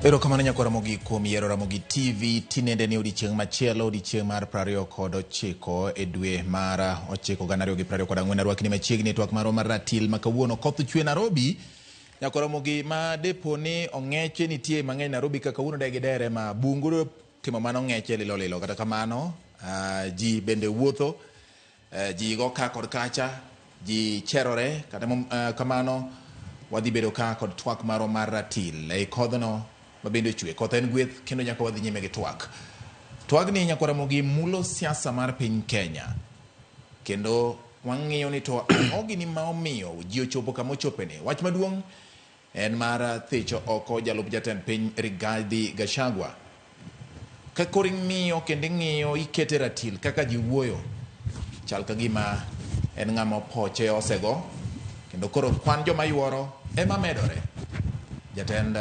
Erokamano nyakwar Ramogi kuom yiero Ramogi TV tinende ni odiechieng' machielo, odiechieng' mar 29 e dwe mar 9 2024. Arwakni machiegni e twak marwa mar ratil ma kawuono. Koth chwe Nairobi, nyakwar Ramogi ma depo ni ong'eche nitie mang'eny Nairobi ka kawuono de gidere ma bungu timo mano ong'eche lilo lilo. Kata kamano, ji bende wuotho, ji go ka kod kacha, ji cherore. Kata kamano, wadhi bedo ka kod twak marwa mar ratil ei kodhno ma bende ochwe. Koth en gweth kendo nyaka wadhi nyime gi twak. Twagni nyakwar Ramogi mulo siasa mar piny Kenya. Kendo wang'iyo ni to ang'o gini ma omiyo ji ochopo kama ochopeni. Wach maduong' en mar thicho oko jalup jatend piny Rigathi Gachagua. Ka koro ing'iyo kendo ing'iyo ikete ratil kaka ji wuoyo, chal ka gima en ng'ama poche osego kendo koro kwan joma yuoro ema medore. Jatend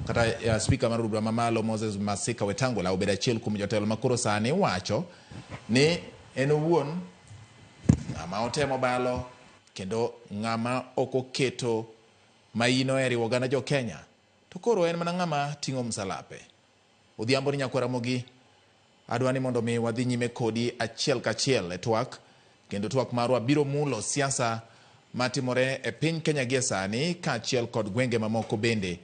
kata spika mar od bura mamalo Moses Masika Wetangula obedo achiel kuom jotelo ma koro sani wacho ni en owuon ng'ama otemo balo kendo ng'ama ok oketo maino e riwo oganda jo Kenya to koro en mana ng'ama ting'o msalape. Odhiambo ni nyakwar Ramogi, adwa ni mondo mi wadhi nyime kodi achiel kachiel e twak, kendo twak marwa biro mulo siasa matimore e piny Kenya gie sani kaachiel kod gwenge mamoko bende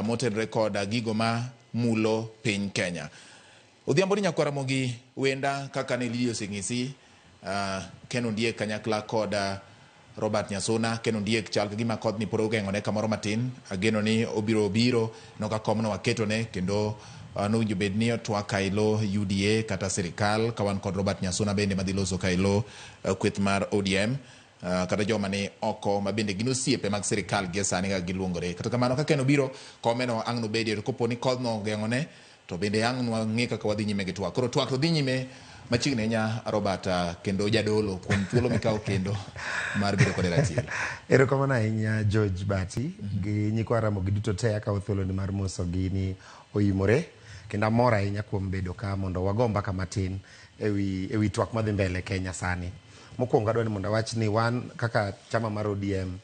motenore kod gigo ma mulo piny Kenya. Odhiambo ni nyakwar Ramogi, wenda kaka ne Lily oseng'isi, Ken Ondiek kanyakla kod Robert Nyasuna. Ken Ondiek chal ka gima kodhni pod ogeng'one kamoro matin. Ageno ni obiro biro noka komno waketone kendo nowinjo bed ni otwak ka ilo UDA kata sirikal ka wan kod Robert Nyasuna bende madhi loso ka ilo kweth mar ODM. Kata joma ni oko ma bende gin osiepe mag sirikal gie sani kaka giluongore. Kata kamano ka Ken obiro, komeno ang' nobedie to kopo ni kodhno ogeng'one to bende ang' nwang'e kaka wadhi nyime gi twak. Koro twak to dhi nyime machiegni ahinya Robert kendo jadolo kuom thuolo mikawo kendo mar bedo kode ratil. Erokamano ahinya George Bati gi nyikwa Ramogi duto te. Akawo thuoloni mar mosogi ni oimore kendo amor ahinya kuom bedo ka mondo wago mbaka matin ewi twak madhi mbele Kenya sani. Mokwongo adwa ni mondo awach ni wan kaka chama mar ODM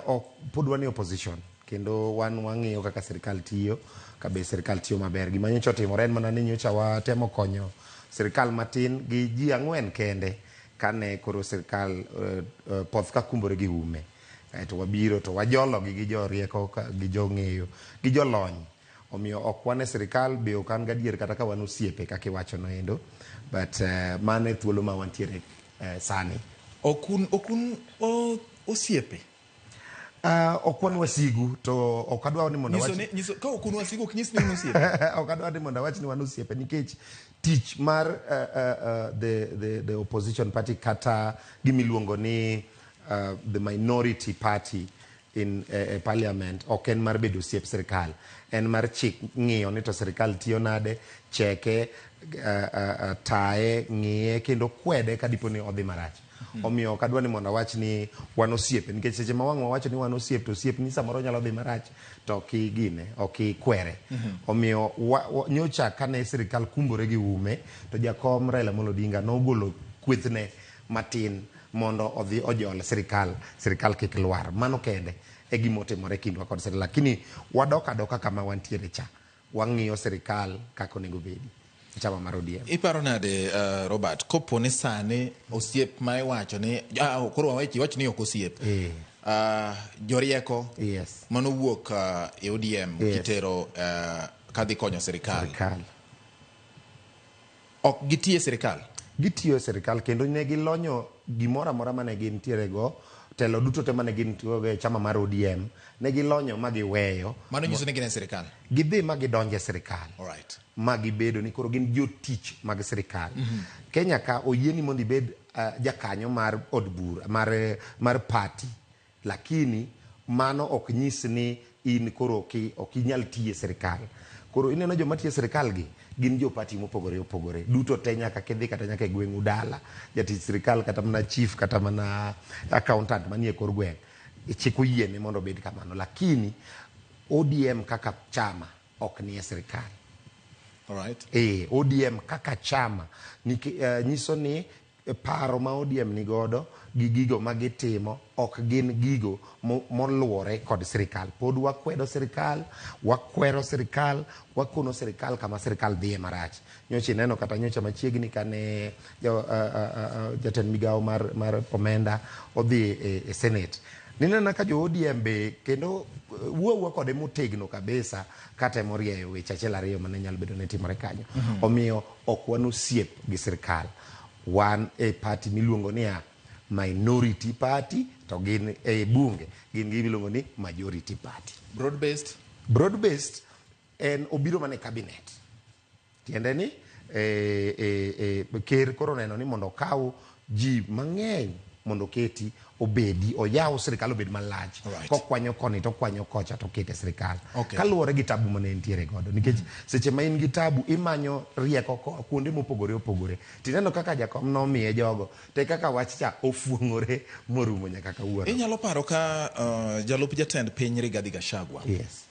ok pod wan e opposition kendo wan wang'iyo kaka sirikal tiyo, ka be sirikal tiyo maber. Gima nyocha otimore en mana ni nyocha watemo konyo sirikal matin gi ji ang'wen kende kane koro sirikal poth ka kumbore gi ume. Kaeto wabiro to wajologi gi jorieko gi jong'eyo gi jolony. Omiyo ok wan e sirikal be ok an gadier kata ka wan osiepe kaka iwacho no endo. But mano e thuolo ma wantiere sani. Ok un osiepe? Ok wan wasigu to ok adwa ni mondo awach Nyiso, ka ok un wasigu ok nyis ni un osiepe. Ok adwa ni mondo awach ni wan osiepe nikech tich mar the opposition party kata gimiluongo ni the minority party in parliament ok en mar bedo osiep sirikal, en mar chik ng'iyo ni to sirikal tiyo nade, cheke, taye, ng'iye kendo kwede ka dipo ni odhi marach. Omiyo ok adwa ni mondo awach ni wan osiepe nikech seche ma wang' wawacho ni wan osiep to osiepni samoro nyalo dhi marach to ok igine, ok ikwere. Omiyo nyocha kane sirikal kumbore gi ume to jakom Raila Amolo Odinga nogolo kwethne matin mondo odhi ojol sirikal, sirikal kik lwar. Mano kende e gima otimore kindwa kod sirikal. Lakini wadok adoka kama wantiere cha. Wang'iyo sirikal kaka onego bedi. Chama mar ODM. Iparo nade Robert, kopo ni sani osiep ma iwacho ni koro wawach iwach ni ok osiep. Jorieko manowuok e ODM kitero kadhi konyo sirikal. Ok gitiyo e sirikal? Gitiyo e sirikal kendo ne gilonyo gimoro amora mane gintiere go, telo duto te mane gintiere go e chama mar ODM, ne gilonyo ma giweyo. Mano nyiso ni gin e sirikal? Gidhi ma gidonjo e sirikal. Ma gibedo ni koro gin jotich mag sirikal. Kenya ka oyieni mondo ibed jakanyo mar od bura, mar party, lakini mano ok nyis ni in koro ok inyal tiyo e sirikal. Koro ineno joma tiyo e sirikal gi gin jo party mopogore opogore. Duto te nyaka kidhi kata nyaka e gweng'u dala, jatich sirikal kata mana chief kata mana accountant manie kor gweng', chik oyiene mondo obed kamano. Lakini ODM kaka chama ok nie sirikal. Alright. E, ODM kaka chama nyiso ni paro ma ODM nigodo gi gigo ma gitimo ok gin gigo moluwore kod sirikal. Pod wakwedo sirikal, wakwero sirikal, wakono sirikal kama sirikal dhiye marach. Nyocha ineno kata nyocha machiegni kane jatend migawo mar omenda odhi e Senate. Nineno ka jo ODM be kendo wuo awuoa kode motegno kabisa katemo rieyo weche achiel ariyo mane nyalo bedo ni timore kanyo. Omiyo ok wan osiep gi sirikal. Wan e party miluongo niya minority party to gin e bunge gin gi miluongo ni majority party. Broad based? Broad based en obiro mana e cabinet. Tiende ni ker koro oneno ni mondo okaw ji mang'eny mondo oketi obedi oyaw sirikal obed malach. Kokwanyo koni to okwanyo kocha to okete sirikal. Kaluwore gi tabu mane entiere godo. Nikech seche ma in gi tabu imanyo rieko koa kuonde mopogore opogore. Tineno kaka jakom nomiye jogo te kaka wach cha ofuong'ore morumo nyaka kawuono. Inyalo paro ka jalup jatend piny Rigathi Gachagua. Yes.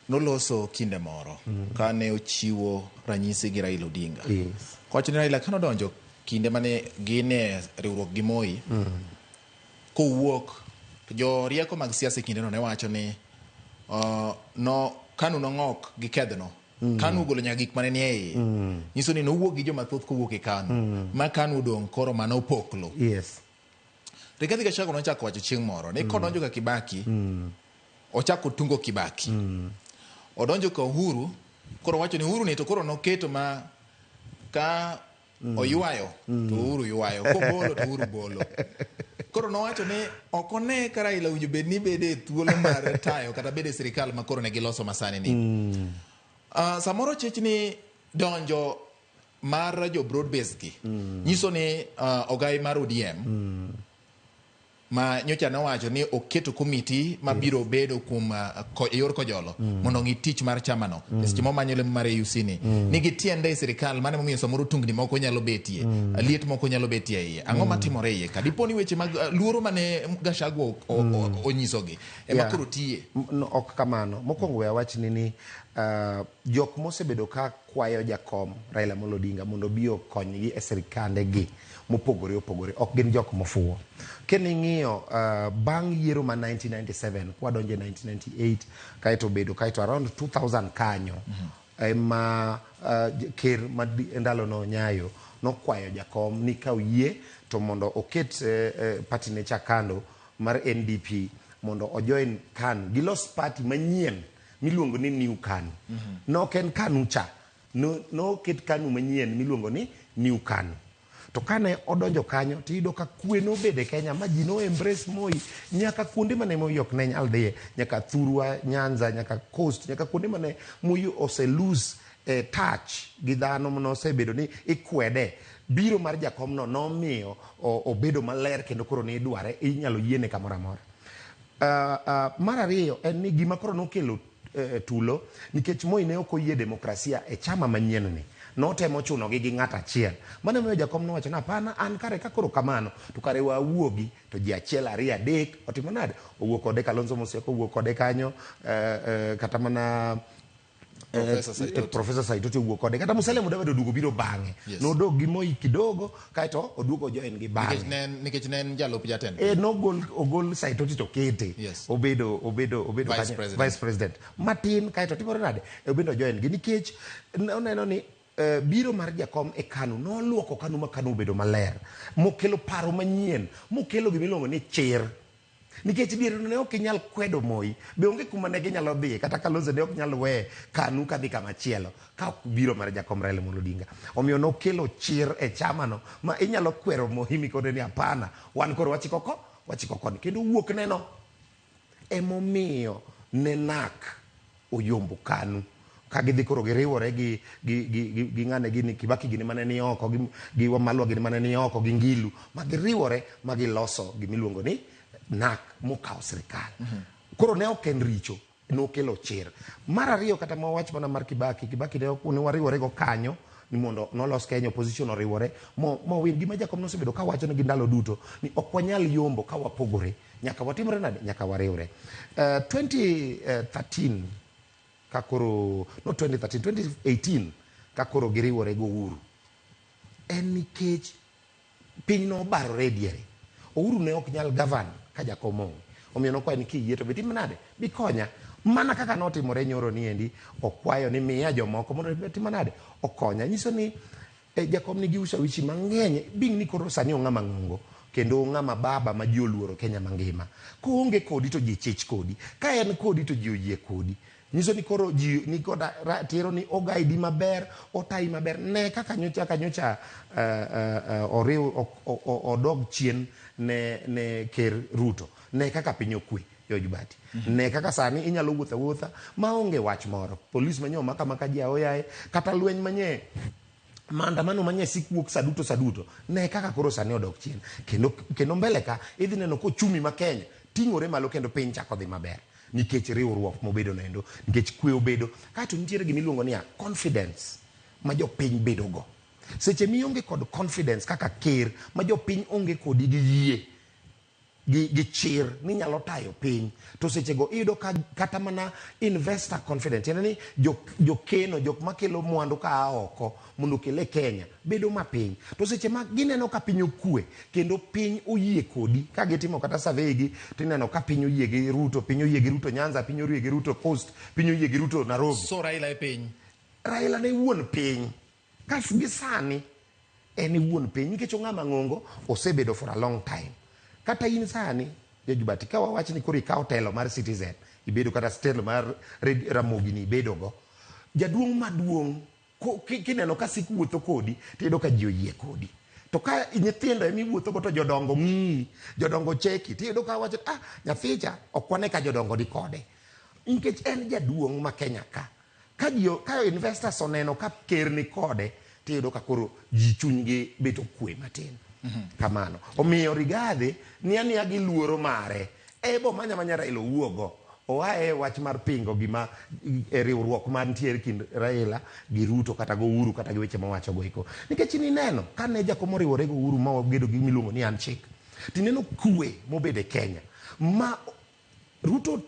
Noloso kinde moro kane ochiwo ranyisi gi Raila Odinga. Yes. Kowacho ni Raila kane odonjo kinde mane gin e riwruok gi Moi, kowuok to jorieko mag siasa e kindeno ne wacho ni no KANU nong'ok gi kedhno. KANU ogolo nyaka gik mane nie iye. Nyiso ni nowuok gi joma thoth kowuok e KANU. Ma KANU odong' koro mana opoklo. Yes. Rigathi Gachagua nochako wacho chieng' moro ni kodonjo ka Kibaki, ochako tungo Kibaki. Odonjo ka Uhuru, koro wacho ni Uhuru ni to koro noketo ma ka oywayo to Uhuru ywayo, kobolo to Uhuru bolo. Koro nowacho ni ok one ka Raila owinjo bed ni bede e thuolo mar tayo kata bede e sirikal ma koro ne giloso masani ni. Samoro chich ni donjo mar jo broad based gi nyiso ni ogai mar ODM ma nyocha nowacho ni oketo komiti mabiro bedo kuom yor kojolo mondo ong'i tich mar chama no. Seche momanyo lemo mar AUC ni nigi tiende e sirikal, mano emomiyo samoro tungni moko nyalo betie, liet moko nyalo betie iye. Ang'o matimore iye ka? Dipo ni weche mag luoro mane Gachagua onyisogi ema koro tiye? No, ok kamano. Mokwongo we awachni ni jok mosebedo ka kwayo jakom Raila Amolo Odinga mondo obi okonygi e sirikande gi mopogore opogore ok gin jok mofuwo. Kining'iyo bang' yiero ma 1997 kwadonjo e 1998 kaeto obedo kaeto around 2000 kanyo ema ker ma ndalono Nyayo nokwayo jakom ni ka oyie to mondo oket party ne cha kando mar NDP mondo ojoin KANU gilos party manyien miluongo ni New KANU. No ok en KANU cha, noket KANU manyien miluongo ni New KANU. To kane odonjo kanyo tiyudo ka kwe nobedo e Kenya ma ji no embrace Moi nyaka kuonde mane Moi ok ne nyal dhiye, nyaka Thurwa, Nyanza, nyaka Coast, nyaka kuonde mane Moi ose lose touch gi dhano manosebedo ni ikwede. Biro mar jakom no nomiyo obedo maler kendo koro ne idware, inyalo yiene kamoro amora. Mar ariyo en ni gima koro nokelo tulo nikech Moi ne ok oyie demokrasia e chama manyien ni. Notemo chunogi gi ng'at achiel. Mano emomiyo jakom nowacho ni hapana, an kare ka koro kamano to kare wawuogi to ji achiel ariyo adek otimo nade? Owuok kode Kalonzo Musyoka, owuok kode kanyo kata mana Professor Saitoti. Professor Saitoti owuok kode. Kata Musalia Mudavadi oduogo biro bang'e. Yes. Nodog gi Moi kidogo kaeto oduogo join gi bang'e. Nikech ne en jalup jatend. Nogol, ogol Saitoti to kete. Yes. Obedo Vice kanyo, President. Vice President. Matin kaeto timore nade? Obedo join gi nikech oneno ni biro mar jakom e KANU noluoko KANU ma KANU obedo maler, mokelo paro manyien, mokelo gimiluongo ni chir. Nikech diere ne ok inyal kwedo Moi, be onge kuma ne ginyalo dhiye, kata Kalonzo ne ok nyal weye KANU kadhi kama chielo ka ok biro mar jakom Raila Amolo Odinga. Omiyo nokelo chir e chamano ma inyalo kwero Moi mikone ni hapana, wan koro wachiko ko, wachiko koni. Kendo wuok neno emomiyo ne NARC oyombo KANU. Ka gidhi koro giriwore gi ng'ane gini, Kibaki gini mane ni oko, gi Wamalwa gini mane ni oko, gi Ngilu, ma giriwore ma giloso gimiluongo ni NARC mokawo sirikal. Koro ne ok en richo, nokelo chir. Mar ariyo kata ma wach mana mar Kibaki, Kibaki ne ok, ne wariwore go kanyo ni mondo nolos Kenya, opposition oriwore mo win. Gima Jakom nosebedo ka wacho negi ndalo duto ni ok wanyal yombo ka wapogore, nyaka watimre nade, nyaka wariwre. 2013 ka koro, no 2013, 2018 ka koro giriwore gi Uhuru en nikech piny nobarore e diere. Uhuru ne ok nyal govern ka Jakom onge. Omiyo nokwayo ni kiyie to be tim nade? Bi konya. Mana kaka notimore nyoro ni endi, okwayo ni miya jomoko mondo otim nade? Okonya. Nyiso ni Jakom nigi ushawishi mang'eny being ni koro sani ong'ama ng'ongo kendo ong'ama baba ma ji oluoro Kenya mangima. Koonge kodi to ji chich kodi. Ka en kodi to ji oyie kodi. Nyiso ni koro ji ni kod ratiro ni ogaidi maber, otayi maber. Ne kaka nyocha ka nyocha oriw odog chien ne Ker Ruto. Ne kaka piny okwe George Bati. Ne kaka sani inyalo wuotho awuotha maonge wach moro. Polis manye omaka maka ji aoyaye, kata lweny manye maandamano manye sik wuok sa duto sa duto. Ne kaka koro sani odok chien. Kendo mbele ka idhi neno ka ochumi ma Kenya ting'ore malo kendo piny chako dhi maber. Nikech riwruok mobedo noendo, nikech kwe obedo. Kaeto nitiere gima iluongo niya confidence ma jopiny bedo go. Seche mionge kod confidence kaka ker ma jopiny onge kodi gi yie, gi chir ni nyalo tayo piny, to sechego iyudo ka kata mana investor confidence, tiende ni jokeno, jok makelo mwandu ka a oko mondo okel e Kenya bedo mapiny. To seche ma gineno ka piny okwe kendo piny oyie kodi, ka gitimo kata survey gi to ineno ka piny oyie gi Ruto, piny oyie gi Ruto Nyanza, piny oyie gi Ruto Coast, piny oyie gi Ruto Nairobi. So Raila e piny? Raila ne wuon piny. Kas gi sani en e wuon piny nikech ong'ama ng'ongo osebedo for a long time. Kata in sani Jajubati, ka wawach ni koro ikawo telo mar Citizen, ibedo kata telo mar Ramogi ni ibedo go, jaduong' maduong' kineno ka sik wuotho kodi tiyudo ka ji oyie kodi. To ka nyithindo ema iwuotho go to jodongo ng'iyi, jodongo cheki, tiyudo ka wacho, ah, nyathicha ok wane ka jodongo ni kode. Nikech en jaduong' ma Kenya ka. Ka ji, ka investors oneno ka ker ni kode, tiyudo ka koro ji chunygi bet okwe matin. Kamano. Omiyo Rigathi ni aniya gi luoro mare. Ebo manya manya Raila owuogo. Oa e wach mar pingo gima e riwruok mantiere kind Raila gi Ruto kata go Uhuru kata gi weche mowacho go eko. Nikech nineno kane Jakom oriwore go Uhuru ma wagedo gi miluongo ni handshake. Tineno kwe mobedo e Kenya. Ma Ruto,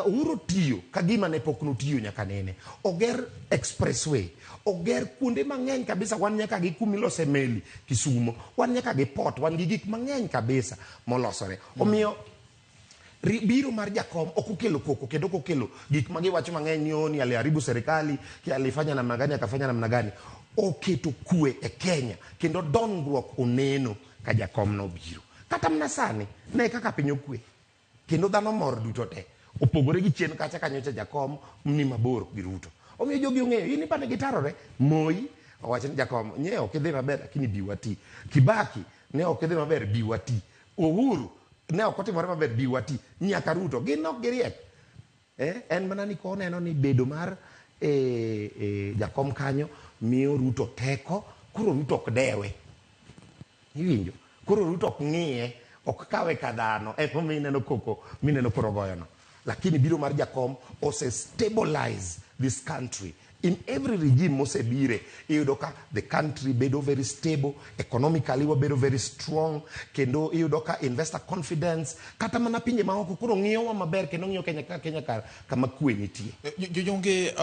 Uhuru tiyo ka gima ne pok notiyo nyaka nene. Oger expressway, oger kuonde mang'eny kabisa, wan nyaka gi kumilose meli Kisumo, wan nyaka gi port, wan gi gik mang'eny kabisa molosore. Omiyo biro mar Jakom ok okelo koko kendo ok okelo gik ma giwacho mang'eny ni oh, ni aliharibu serikali, ki alifanya namna gani, akafanya namna gani. Oketo kwe e Kenya kendo dongruok oneno ka Jakom nobiro. Kata mana sani, ne kaka piny okwe. Kendo dhano mor duto te. Opogore gi chien kacha ka nyocha Jakom ni mabor gi Ruto. Omiyo jogi ong'eyo, in ipani gitarore. Moi owacho ni Jakom, nye ok idhi maber lakini bi wati. Kibaki ne ok idhi maber, bi wati. Uhuru ne ok otimore maber, bi wati. Nyaka Ruto, gin ok giriek. En mana ni koneno ni bedo mar Jakom kanyo miyo Ruto teko, koro Ruto ok dewe. Iwinjo? Koro Ruto ok ng'iye, ok kawe ka dhano. Emomiyo ineno koko mineno koro goyono. Lakini biro mar Jakom ose stabilize this country. In every regime mosebire, iyudo ka the country bedo very stable, economically wabedo very strong, kendo iyudo ka investor confidence, kata mana pinje maoko koro ng'iyowa maber kendo ng'iyo Kenya ka Kenya kar kama kwe nitie. Jonge,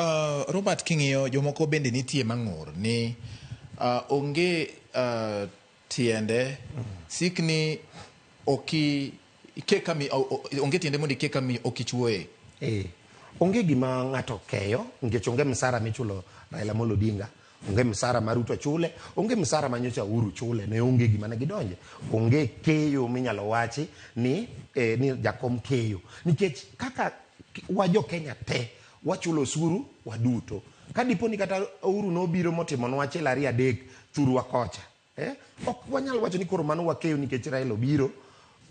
Robert, king'iyo jomoko bende nitie mang'ur ni onge tiende sik ni oki ike kami onge tiende mondo ike kami ok ichuoye. Onge gima ng'ato keyo nikech onge msara michulo Raila Amolo Odinga, onge msara ma Ruto chule, onge msara ma nyocha Uhuru chule, ne onge gima ne gidonje. Onge keyo minyalo wachi ni Jakom keyo. Nikech kaka wa jo Kenya te wachulo osuru waduto. Ka dipo ni kata Uhuru nobiro motimonwa achiel ariyo adek thurwa kocha. Ok wanyal wacho ni koro mano wakeyo nikech Raila obiro.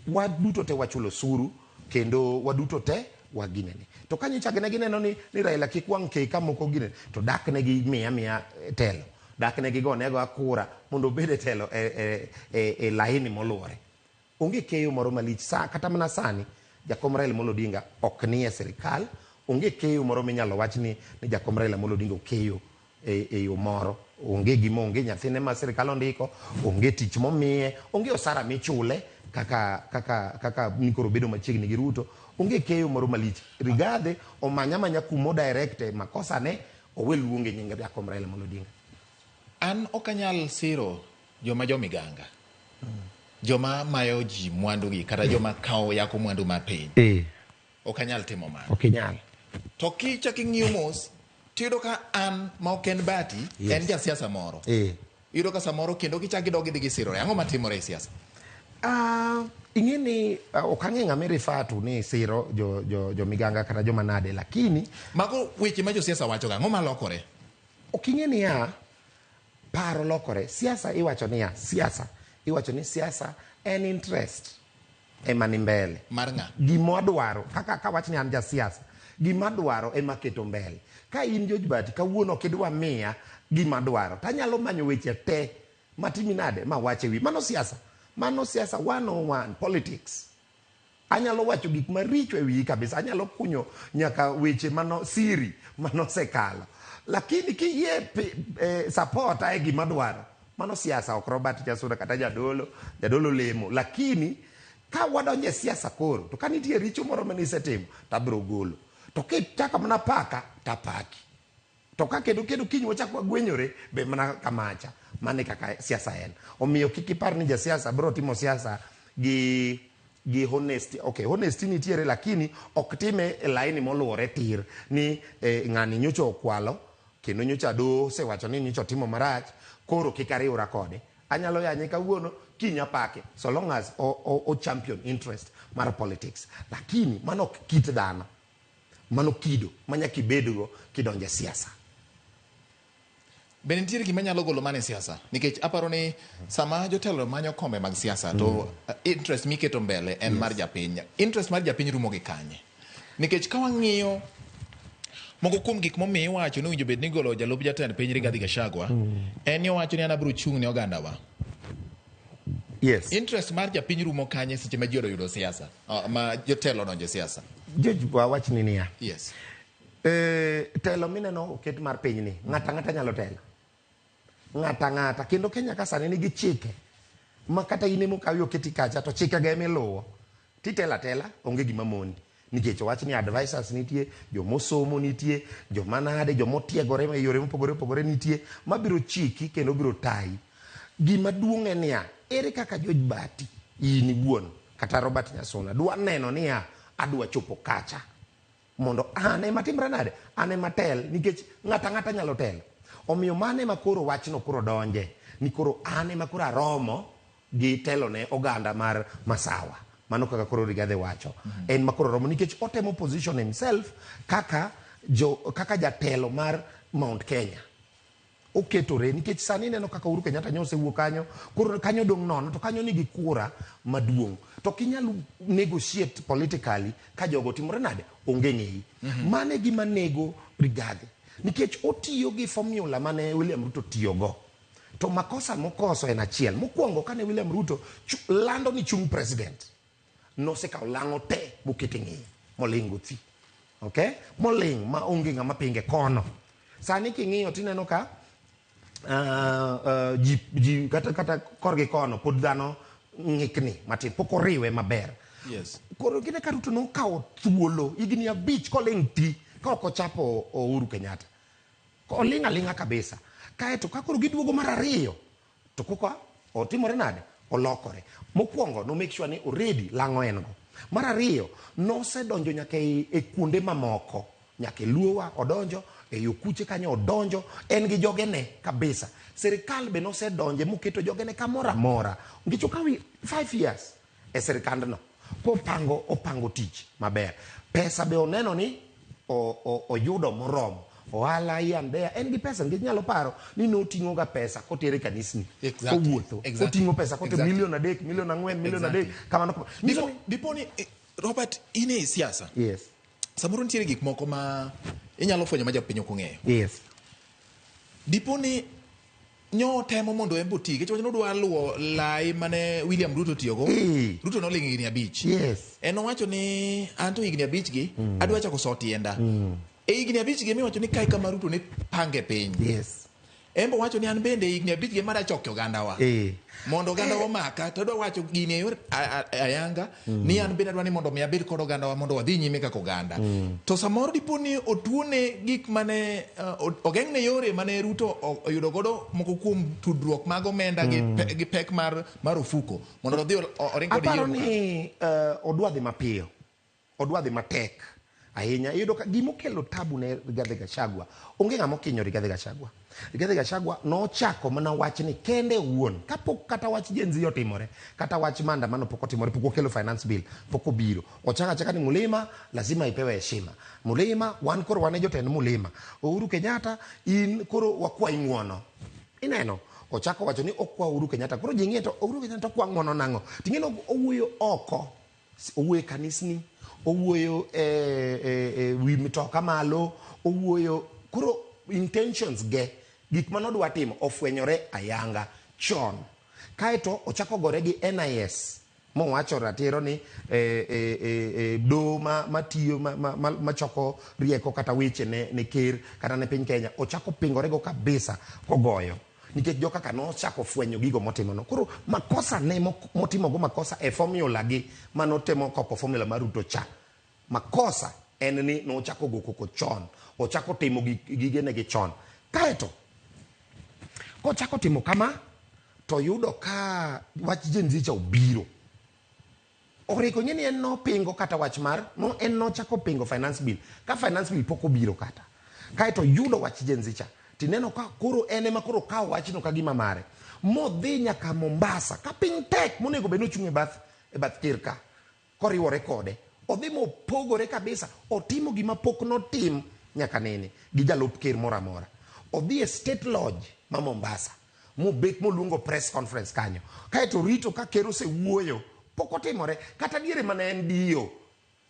Waduto te wachulo osuru kendo waduto te waginene. To ka nyocha ne gineno ni Raila kik wang' kei ka moko ginene, to dak ne gi miya miya telo. Dak ne gigone agoya kura mondo obed e telo e laini moluwore. Onge keyo moro malich. Sa, kata mana sani, Jakom Raila Amolo Odinga ok nie sirikal. Onge keyo moro minyalo wach ni Jakom Raila Amolo Odinga okeyo e yo moro. Onge gima, onge nyathine ma sirikal ondiko, onge tich momiye, onge osara michule kaka ni koro bedo machiegni gi Ruto. Onge keyo moro malich. Rigathi omanya manya kumo direct makosa ne owe luonge nying Jakom Raila Amolo Odinga. An ok anyal siro joma jomiganga. Joma mayo ji mwandugi kata joma kawo yako mwandu mar piny. Ok anyal timo mano. Ok inyal. To kichak ing'iyo mos, tiyudo ka an ma ok en Bati, en jasiasa moro. Iyudo ka samoro kendo gichak gidog gidhi gisirore. Ang'o matimore e siasa? Ing'e ni ok ang'e ng'ama i-refer to ni siro jo miganga kata joma nade, lakini Mago weche ma josiasa wachoga. Ang'o malokore? Ok ing'e niya, paro lokore. Siasa iwacho niya, siasa iwacho ni siasa en interest ema ni mbele. Mar ng'a? Gima wadwaro, kaka kawach ni an jasiasa, gima adwaro ema keto mbele. Ka in George Bati, kawuono ok idwa miya gima adwaro, tanyalo manyo weche te matimi nade ma wach e wi. Mano siasa. Mano siasa 101, politics. Anyalo wacho gik maricho e wiyi kabisa. Anyalo kunyo nyaka weche mano siri manosekalo. Lakini kiyie support e gima dwaro, mano siasa ok Robert Nyasuna kata jadolo, jadolo lemo. Lakini ka wadonjo e siasa koro, to ka nitie richo moro mane isetimo, to abiro golo. To kichako mana paka, tapaki. To ka kendo kendo kiny wachak wagwenyore, be mana kamacha. Mano e kaka siasa en. Omiyo kik ipar ni jasiasa biro timo siasa gi honesty. Okay, honesty nitiere lakini ok time e laini moluwore tir ni ng'ani nyocha okwalo kendo nyocha doho osewacho ni nyocha otimo marach, koro kik ariwra kode. Anyalo yanye kawuono, kiny apake, so long as o champion interest mar politics. Lakini mano ok kit dhano. Mano kido ma nyaka ibedgo kidonjo e siasa. Be nitiere gima nyalo golo mano e siasa? Nikech aparo ni sama jotelo manyo kombe mag siasa to interest miketo mbele en mar japiny. Interest mar japiny rumo gi kanye? Nikech ka wang'iyo moko kuom gik momiyo iwacho ni owinjo bed ni igolo jalup jatend piny Rigathi Gachagua, en ni owacho ni an abiro chung' ne ogandawa. Interest mar japiny rumo kanye seche ma ji oyudo siasa, ma jotelo odonjo e siasa? George, wawachni niya. Telo mineno oket mar pinyni, ng'ato ang'ata nyalo telo. Ng'ato ang'ata. Kendo Kenya ka sani nigi chike ma kata in ema okawi oketi kacha to chikego ema iluwo. Titelo atela, onge gima moni. Nikech owach ni advisors nitie, jomosomo nitie, joma nade, jomotiegore e yore mopogore opogore nitie, mabiro chiki kendo biro tayi. Gima duong' en niya, ere kaka George Bati, in iwuon, kata Robert Nyasuna, dwa neno niya, adwa chopo kacha. Mondo an ema timra nade? An ema tel, nikech ng'ato ang'ata nyalo telo. Omiyo mano ema koro wachno koro donje, ni koro an ema koro aromo gi telo ne oganda mar Masawa. Mano kaka koro Rigathi wacho. En ma koro romo nikech otemo position himself kaka jatelo mar Mount Kenya. Oketore nikech sani ineno kaka Uhuru Kenyatta nyo osewuok kanyo, koro kanyo dong' nono to kanyo nigi kura maduong'. To ok inyal negotiate politically ka jogo otimore nade? Onge ng'eyi. Mano e gima nego Rigathi. Nikech otiyo gi formula mane William Ruto tiyogo. To makosa mokoso en achiel. Mokwongo kane William Ruto lando ni chung president, nosekawo lang'o te mokete ng'eye, moling' go thi. Okay? Moling' ma onge ng'ama pinge kono. Sani king'iyo tineno ka ji kata korgi kono pod dhano ng'ikni matin, pok oriwe maber. Koro gine ka Ruto nokawo thuolo higni 5 koling' ti ka ok ochapo Uhuru Kenyatta. Oling' aling'a kabisa. Kaeto ka koro giduogo mar ariyo to koka otimore nade? Olokore. Mokwongo no make sure ni already lang'o en go. Mar ariyo nosedonjo nyaka e kuonde mamoko. Nyaka e Luowa odonjo, e Okuche kanyo odonjo, en gi jogene kabisa. Sirikal be nosedonje moketo jogene kamoro amora. Nikech okawo 5 years e sirikandno kopango opango tich maber. Pesa be oneno ni oyudo moromo. Ohala here and there, en gi pesa nikech nyalo paro ni noting'o ga pesa kotere kanisni. Kowuotho. Oting'o pesa kotere milion 3, milion 4, milion 3, kamano kamano. Dipo ni Robert, in e siasa. Samoro nitiere gik moko ma inyalo fwenyo ma japiny ok ong'eyo. Dipo ni nyo temo mondo en be oti, nikech nodwa luwo lai mane William Ruto otiyogo. Ruto noling' higni 5. En owacho ni an to higni 5 gi, adwa chako so tienda. E higni 5 gi miwacho ni kae kama Ruto ne pange piny. En be owacho ni an bende higni 5 gi ema achoke ogandawa. Mondo ogandawa omaka to adwa wacho gini e yor ayanga ni an bende adwa ni mondo mi abed kod ogandawa mondo wadhi nyime kaka oganda. To samoro dipo ni otuone gik mane ogeng'ne yore mane Ruto oyudo godo moko kuom tudruok mag omenda gi pek mar ofuko mondo odhi oring kod Aparo yiero mokalo. ni odwa dhi mapiyo. Odwa dhi matek ahinya. Iyudo ka gimokelo tabu ne Rigathi Gachagua, onge ng'ama okinyo Rigathi Gachagua. Rigathi Gachagua nochako mana wachni kende owuon kapok kata wach Gen Z otimore, kata wach maandamano pok otimore, pok okelo finance bill, pok obiro. Ochako achaka ni Mulima lazima ipewe heshima. Mulima, wan koro wan e jotend Mulima. Uhuru Kenyatta, in koro wakwayi ng'uono. Ineno? Ochako wacho ni okwa Uhuru Kenyatta. Koro ji ng'iye to Uhuru Kenyatta okwa ng'uono nang'o? Ting'e ni owuoyo oko. Owuoyo e kanisni, owuoyo e wi mitoka malo, owuoyo koro intentions ge gik mane odwa timo ofwenyore ayanga chon. Kaeto ochako gore gi NIS mowacho ratiro ni doho matiyo machoko rieko kata weche ne ker kata ne piny Kenya ochako pingorego kabisa kogoyo. Nikech joka ka nochako fwenyo gigo motimono. Koro makosa ne motimogo makosa e formula gi manotemo kopo formula mar Ruto cha. Makosa en ni nochako go koko chon. Ochako timo gigene gi chon. Kaeto, kochako timo kama, to yudo ka wach Gen Z cha obiro. Oriko ng'e ni en nopingo kata wach mar, no, en nochako pingo finance bill. Ka finance bill pok obiro kata. Kaeto yudo wach Gen Z cha. Tineno ka koro en ema koro kawo wachno ka gima mare. Modhi nyaka Mombasa. Ka piny tek monego bed ni ochung' e bath ker ka. Koriwore kode. Odhi mopogore kabisa. Otimo gima pok notim nyaka nene gi jalup ker moro amora. Odhi e State Lodge ma Mombasa. Mobet moluongo press conference kanyo. Kaeto orito ka ker osewuoyo. Pok otimore. Kata diere mane en DO.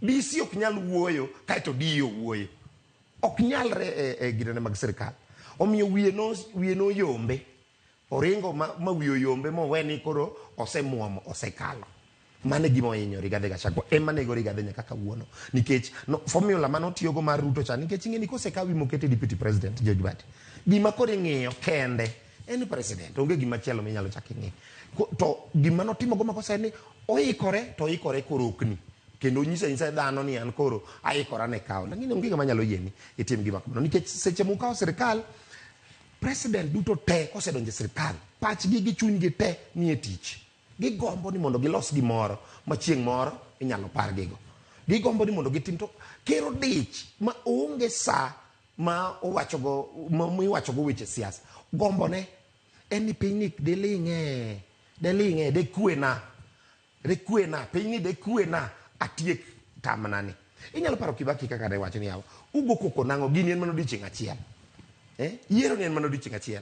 DC ok nyal wuoyo kaeto DO wuoyo. Ok nyalre e ginene mag sirkal. Omiyo wiye no yombe. Oringo ma wiye oyombe mowe ni koro osemuomo, osekalo. Mano e gima ohinyo Rigathi Gachagua. Ema nego Rigathi nyaka kawuono. Nikech no, formula mane otiyogo mar Ruto cha, nikech ing'e ni kosekawi mokete deputy president George Badi, gima koro ing'iyo kende en president, onge gima chielo minyalo chak ing'i. To gima notimogo makosa en ni oikore to oikore korokni. Kendo onyiso anyisa dhano ni an koro aikora ne kawo. Lakini onge ng'ama nyalo yieni itim gima kamano. Nikech seche mukawo sirkal, president duto te kosedonjo e sirkal, pachgi gi chunygi te nie tich. Gigombo ni mondo gilos gimoro ma chieng' moro inyalo pargigo. Gigombo ni mondo gitim to ker odich ma onge sa ma owachogo, ma miwachogo weche siasa. Gombone en ni pinyni deling'e, deling'e, dekwena, dekwena, pinyni dekwena, atiek tamna ni. Inyalo paro Kibaki kaka ne wacho ni yawa, ugo koko nang'o, gini en mana odiochieng' achiel. Yiero ni en mana odiochieng' achiel.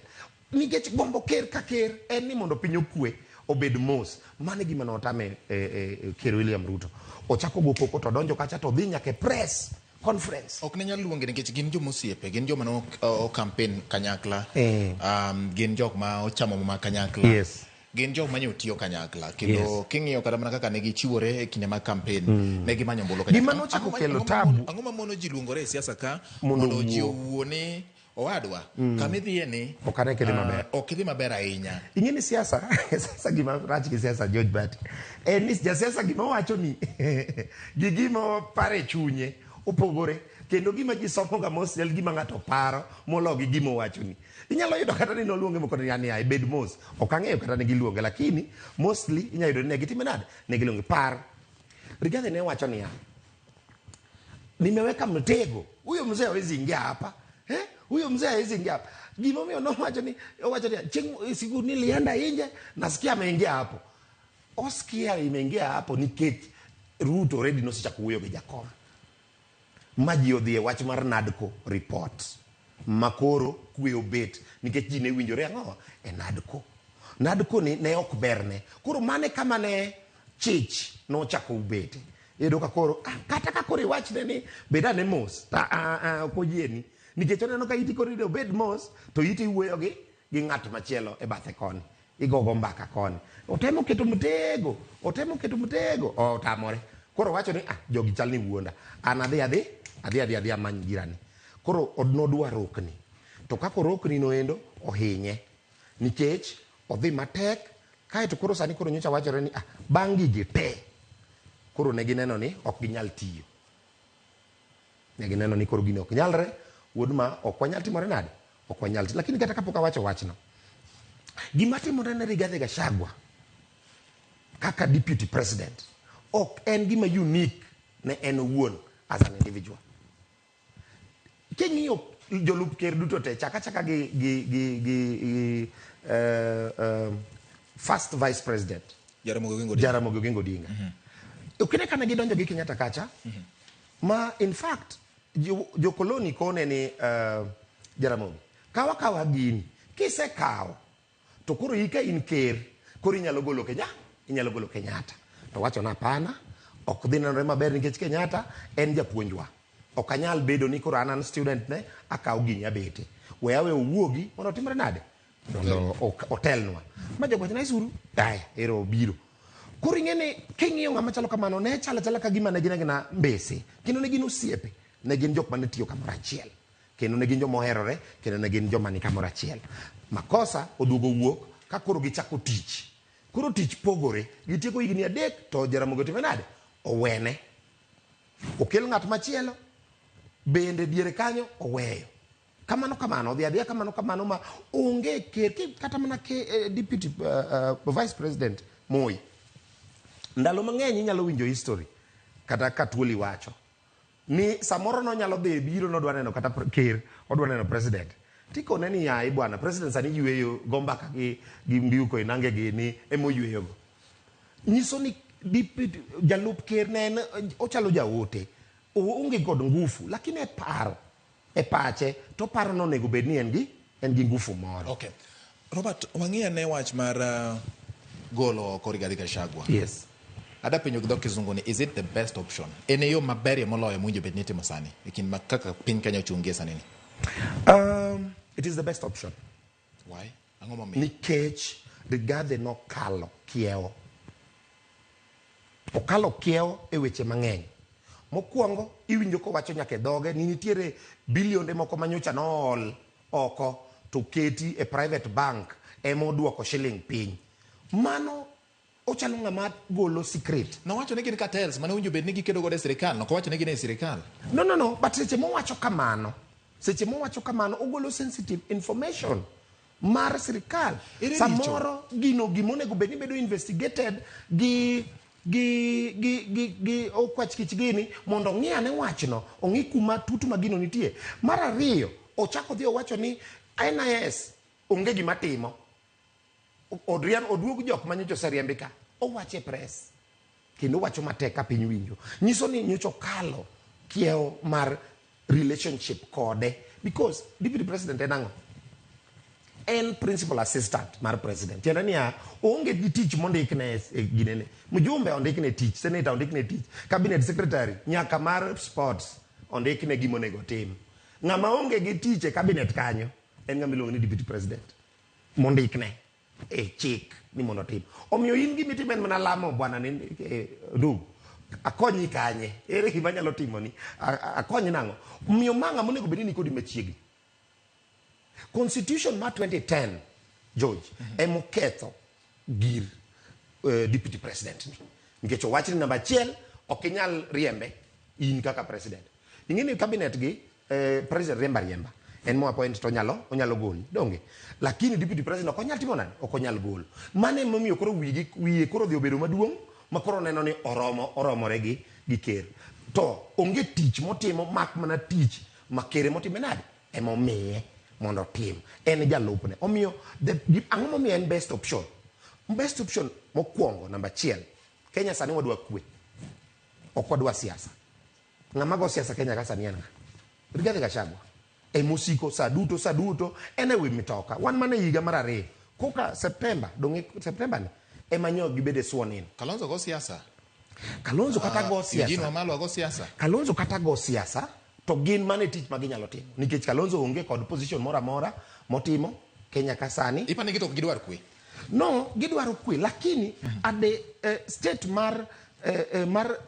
Nikech gombo ker ka ker en ni mondo piny okwe, obed mos. Mano e gima notame ker William Ruto. Ochako go koko to donjo kacha to dhi nyaka e press conference. Ok ne nyal luonge nikech gin joma osiepe, gin joma ne o campaign kanyakla. Gin jok ma ochamo muma kanyakla. Gin jok mane otiyo kanyakla. Kendo king'iyo kata mana kaka ne gichiwore e kinde mag campaign, ne gimanyo ombulu kanyakla. Gima nochako kelo tabu. Ang'o ma mono ji luongore e siasa ka Mondo mondo ji owuo. owuo ni owadwa, kama idhiye ni, Ok ane kidhi maber. Ok idhi maber ahinya. Ing'e ni siasa, siasa gima rach gi siasa George Bati. En ni jasiasa gima owacho ni gi gima oparo e chunye opogore, kendo gima ji somo ga mos en gima ng'ato paro moloyo gi gima owacho ni. Inyalo yudo kata ni noluonge moko ni yani ai bed mos. Ok ang'eyo kata ne giluonge, lakini mostly inyalo yudo ni ne gitime nade? Ne giluonge. Par. Rigathi ne wacho niya, nimeweka mtego, huyo mzee hawezi ingia hapa. Huyo mzee hawezi ingia hapa. Gimomiyo nowacho ni, owacho ni, chieng' siku nilienda nje, nasikia ameingia hapo. Oskia imeingia hapo nikech Ruto already nosechako wuoyo gi Jakom. Ma ji odhi e wach mar NADCO report. Makoro kwe obet nikech ji ne winjore ang'o e NADCO. NADCO ni ne ok berne. Koro mane kama ne chich nochako ubete. Iyudo ka koro, kata ka koro iwachne ni bed ane mos, ta, ok oyieni. Nikech oneno ka iti koro obed mos, to iti wuoyo gi ng'at machielo e bathe koni. Igogo mbaka koni. Otemo keto mtego, otemo keto mtego, otamore. Koro wacho ni, jogi chal ni wuonda. An adhi, adhi, adhi, adhi, adhi amany girani. Koro nodwa rokni. To kaka orokni noendo, ohinye nikech odhi matek kaeto koro sani koro nyocha wachore ni ah, bang' gigi te koro ne gineno ni ok ginyal tiyo. Ne gineno ni koro gini ok nyalre, wuod ma ok wanyal timore nade? Ok wanyal. Lakini kata kapok awacho wachno, gima timore ne Rigathi Gachagua kaka deputy president ok en gima unique ne en owuon as an individual. King'iyo jolup ker duto te, chak achaka gi first vice president Jaramogi Oginga Odinga. Jaramogi Oginga Odinga. Okine kane gidonjo gi Kenyatta kacha, ma in fact jokoloni kone ni Jaramogi, kawa kawa gini, kisekawo to koro ika in ker, koro inyalo golo Kenya, inyalo golo Kenyatta. To wacho na hapana, ok dhi nenore maber nikech Kenyatta en japuonjwa. Ok anyal bedo ni koro an student ne akaw gini abete. We awe owuogi mondo otimre nade? Mondo otelnwa. Ma jogo wacho na isuru, aya, ero obiro. Koro ing'e ni king'iyo ng'ama chalo kamano ne chalo achala ka gima ne gin agina mbese. Kendo ne gin osiepe. Ne gin jok mane tiyo kamoro achiel. Kendo ne gin joma oherore, kendo ne gin joma ni kamoro achiel. Makosa oduogo wuok ka koro gichako tich. Koro tich pogore. Gitieko higni 3 to Jaramogi otime nade? Owene. Okel ng'at machielo bende diere kanyo oweyo. Kamano kamano, odhi adhiya kamano kamano ma onge ker, kata mana deputy vice president Moi. Ndalo mang'eny inyalo winjo history kata ka Tuoli wacho ni samoro nonyalo dhi biro nodwa neno kata ker, odwa neno president. Tikone ni yayi bwana, president sani yweyo go mbaka gi Mbiu Koinange gi ni ema oyweyogo. Nyiso ni deputy, jalup ker ne en ochalo jaote. Oonge kod ngufu, lakini e paro, e pache, to paro no onego bed ni en gi ngufu moro. Okay. Robert, wang'i ane wach mar golo oko Rigathi Gachagua. Yes. Ada penjo gi dho kizungu ni is it the best option? En e yo maberie moloyo mowinjo bed ni itimo sani e kind ma kaka piny Kenya ochung' gie sani ni? It is the best option. Why? Ang'o momiyo? Nikech Rigathi nokalo kiewo. Okalo kiewo e weche mang'eny. Mokwongo, iwinjo kowacho nyaka e dhoge ni nitiere bilionde moko manyocha nool oko to keti e private bank ema oduoko shilling piny. Mano ochalo ng'ama golo secret. Nowacho ni gin cartels mane owinjo bed ni gikedo godo e sirikal. Ok owacho ni gin e sirikal. No, no, no, but seche mowacho kamano, ogolo sensitive information mar sirikal. Ere richo? Samoro gino gimonego bed ni bedo investigated gi okwach kich gini mondo ong'i ane wachno, ong'i kuma tut ma gino nitie. Mar ariyo, ochako dhi owacho ni NIS onge gima timo. Odriemb oduog jok manyocha oseriembi ka. Owacho e press. Kendo owacho matek ka piny winjo. Nyiso ni nyocha okalo kiewo mar relationship kode. Because deputy president en ang'o? En principal assistant mar president. Tiende niya, oonge gi tich mondikne e ginene. Mjumbe ondikne tich, senator ondikne tich, cabinet secretary, nyaka mar sports ondikne gima onego otim. Ng'ama onge gi tich e cabinet kanyo en ng'ama iluongo ni deputy president. Mondikne e chik ni mondo otim. Omiyo in gima itimo en mana lamo bwana ni ndugu. Akonyi kanye? Ere gima anyalo timoni? Akonyi nang'o? Omiyo ma ng'ama onego bed ni nikodi machiegni. Constitution mar 2010, George, emoketho gir deputy president ni. Nikech owach ni namba achiel, ok inyal riembe in kaka president. Ing'e ni cabinet gi president riemba riemba. En mo appoint to onyalo goli. Donge? Lakini deputy president ok onyal timo nade? Ok onyal golo. Mano emomiyo koro wiye koro odhi obedo maduong' ma koro neno ni oromore gi ker. To onge tich motimo mak mana tich ma ker emotime nade? Emomiye mondo otim. En jalupne. Omiyo ang'o momiyo en best option? Best option mokwongo namba achiel, Kenya sani wadwa kwe. Ok wadwa siasa. Ng'ama go siasa Kenya ka sani en ng'a? Rigathi Gachagua. Emosiko sa duto sa duto en e wi mitoka. Wan mana e higa mar 2. Koka September, donge September ni ema nyo gibede sworn in. Kalonzo go siasa. Kalonzo kata go Eugene siasa. Wamalwa go siasa. Kalonzo kata go siasa to gin mana e tich ma ginyalo timo. Nikech Kalonzo onge kod position moro amora motimo Kenya ka sani. Ipani gi to ok gidwar kwe. No, gidwaro kwe, lakini at the state mar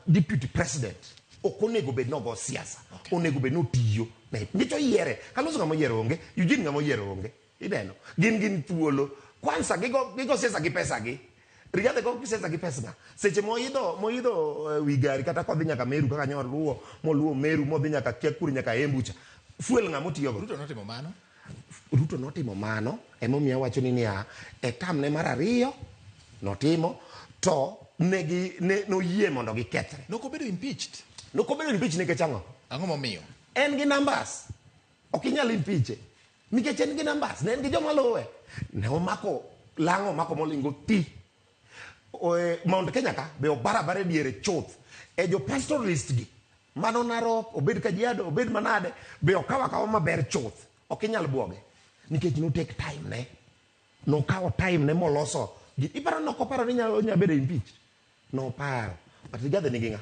deputy president ok onego bed nogo siasa. Onego bed notiyo. Nikech oyiere. Kalonzo ng'ama oyiero onge, Eugene ng'ama oyiero onge. Ineno? Gin gin thuolo. Kwanza gigo gigo siasa gi pesa gi. Rigathi go siasa gi pesa ng'a? Seche moidho moidho wi gari kata kodhi nyaka Meru kaka nyo luwo moluwo Meru modhi nyaka kia kure nyaka Embu cha. Fuel ng'a motiyogo? Ruto notimo mano. Ruto notimo mano, emomiyo awacho ni niya, e term ne mar ariyo notimo to negi ne noyie mondo gikethre. Nokobedo impeached. Nokobedo impeached nikech ang'o? Ang'o momiyo? En gi numbers. Ok inyal impeache. Nikech en gi numbers, ne en gi joma luwe. Ne omako lang'o omako molingo thi. Mount Kenya ka be obara abara e diere chuth. E jo pastoralist gi, mano Narok, obed Kajiado, obed manade, be okawo akawa maber chuth. Ok inyal buoge. Nikech no take time ne. Nokawo time ne moloso. Iparo ni ok oparo ni nyalo bedo impeached? Noparo. But Rigathi nigi ng'a?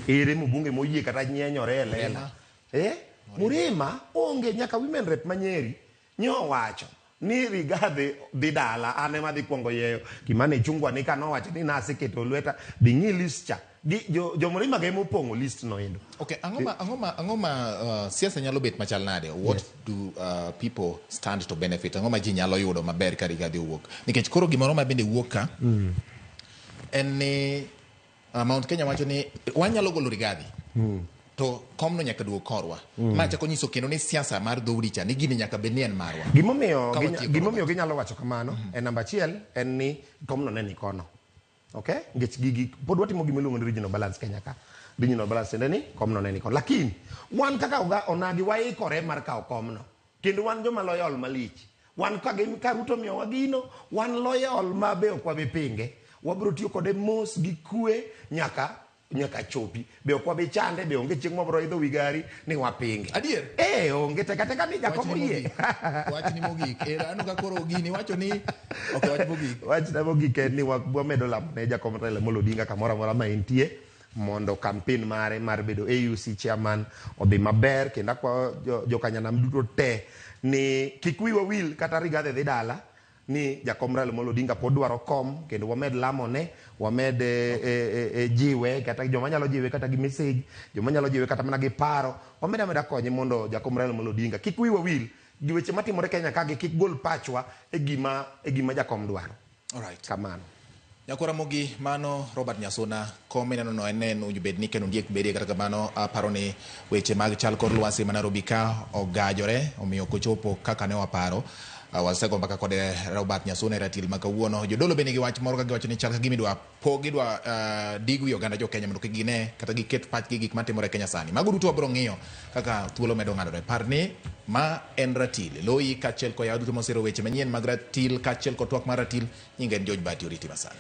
Ere mbunge moyie kata nyenyore e lela? Eh? Murima onge nyaka women rep ma Nyeri nyowacho ni Rigathi dhi dala an ema dhi kuongo yeyo Kimani Ichung'wa ni kanowacho ni naseketo lweta dhi ng'i list cha. Gi, jo, jo Murima ga ema opong'o list no endo. Okay, ang'o ma ang'o ma ang'o ma siasa nyalo bet machal nade? What do people stand to benefit? Ang'o ma ji nyalo yudo maber ka Rigathi owuok? Nikech koro gimoro ma bende wuok ka en ni Mount Kenya wacho ni wanyalo golo Rigathi to komno nyaka duog korwa. Ma chako nyiso kendo ni siasa mar dhoudi cha ni gini nyaka bed ni en marwa. Gimomiyo gimomiyo ginyalo wacho kamano en namba achiel en ni komno ne ni kono. Okay? Nikech gigi pod watimo gima iluongo ni regional balance Kenya ka. Regional balance tiende ni komno ne ni kono. Lakini wan kaka onagi waikore mar kawo komno. Kendo wan joma loyal malich. Wan ka, ka Ruto miyowa gino, wan loyal ma be ok wabi pinge. Wabiro tiyo kode mos gi kwe nyaka nyaka chopi. Be ok wabi chande, be onge chieng' mwabiro idho wi gari ni wapinge. Adier? Eh, onge teka teka ni jakom oyie. Wachni mogik. Aneno ka koro gini wacho ni ok wach mogik. Wachna mogik en ni wamedo lamo ne jakom Raila Amolo Odinga kamoro amora ma entie mondo campaign mare mar bedo AUC chairman odhi maber kendo akwayo jokanyanam duto te ni kik wiwa wil kata Rigathi dhi dala ni jakom Raila Amolo Odinga pod dwaro kom kendo wamed lamone wamed jiwe kata joma nyalo jiwe kata gi message joma nyalo jiwe kata mana gi paro wamed ameda konye mondo jakom Raila Amolo Odinga kik wiwa wil gi weche matimore Kenya ka gi kik gol pachwa e gima jakom dwaro. Alright. Kamano. Nyakwara Ramogi, mano Robert Nyasuna, kom mineno no en en owinjo bed ni kendo ondiek bedie kata kamano aparo ni weche mag chal kor lwasi ma Nairobi ka ogajore omiyo ok ochopo kaka ne waparo. Wasego mbaka kod Robert Nyasuna e ratil ma kawuono. Jodolo be nigi wach moro ka giwacho ni chal ka gima idwa pog idwa dig wi oganda jo Kenya mondo kik gine kata giket pachgi gik matimore e Kenya sani. Mago duto wabiro ng'iyo kaka thuolo medo ng'adore. Par ni ma en ratil. Loyi kaachiel kod yawa duto mosiro weche manyien mag ratil kaachiel kod twak mar ratil. Nyinga en George Bati, oriti masani.